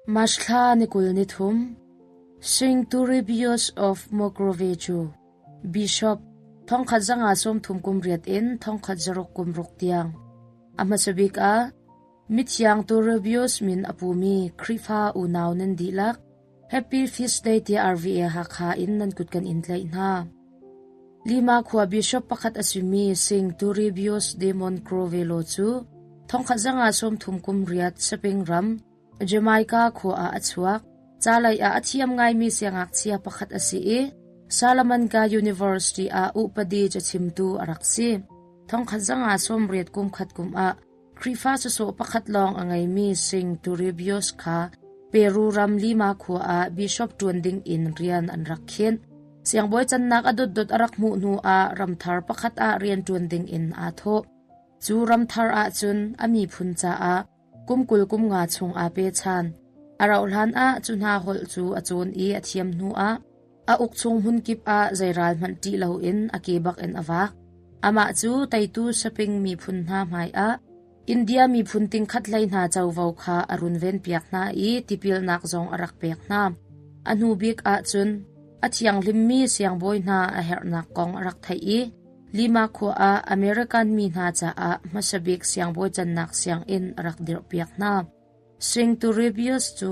March thla ni 23, Sing Turibius of Mogrove cu Bishop 1538 in 1660 tiang a hmasa bik ah Mithiang Turibius min a pumi Khrihfa unau nan dihlak Happy Feast Day tiah RVA Hakha in nan kut kan in tlaih hna. Lima khua bishop pakhat a simi Sing Turibius de Montcrovelo cu 1938 Saping ram Jamaica khua ah a chuak. Ca lei ah a thiam ngaimi siangngakchia pakhat a si i Salamanca University ah upadi cachimtu a rak si. 1998 kum khat kum ah Khrihfa sawsawh pakhat lawng a ngeimi Sing Turibius kha Peru ram Lima khua ah bishop ṭuan ding in rian an rak khinh. Siangbawi cannak a dotdot a rak hmuh hnu ah ramthar pakhat ah rian ṭuan ding in aa thawh. Cu ramthar ahcun a miphun caah kum 20 kum nga chung aa pechan. A rauhhlan ah cu hna holh cu a cawn i a thiam hnuah a uk chung hmunkip ah zei ral hmanh ṭih loin a ke bak in a vak. Amah cu teitu saping miphun hna hmaiah India miphun tingkhat hlei hna covo kha a runvenpiak hna i tipilnak zong a rak pek hna. A hnu bik ahcun a thianghlimmi siangbawi hna a herhnak kong a rak theih i Lima khua ah American mi hna caah hmasa bik siangbawi cannak sianginn a rak dirhpiak hna. Singturibius cu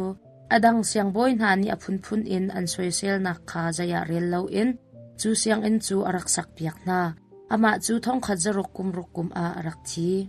a dang siangbawi hna nih a phunphun in an soiselnak kha zei ah rel loin cu sianginn cu a rak sakpiak hna. Amah cu 1606 kum ah a rak thi.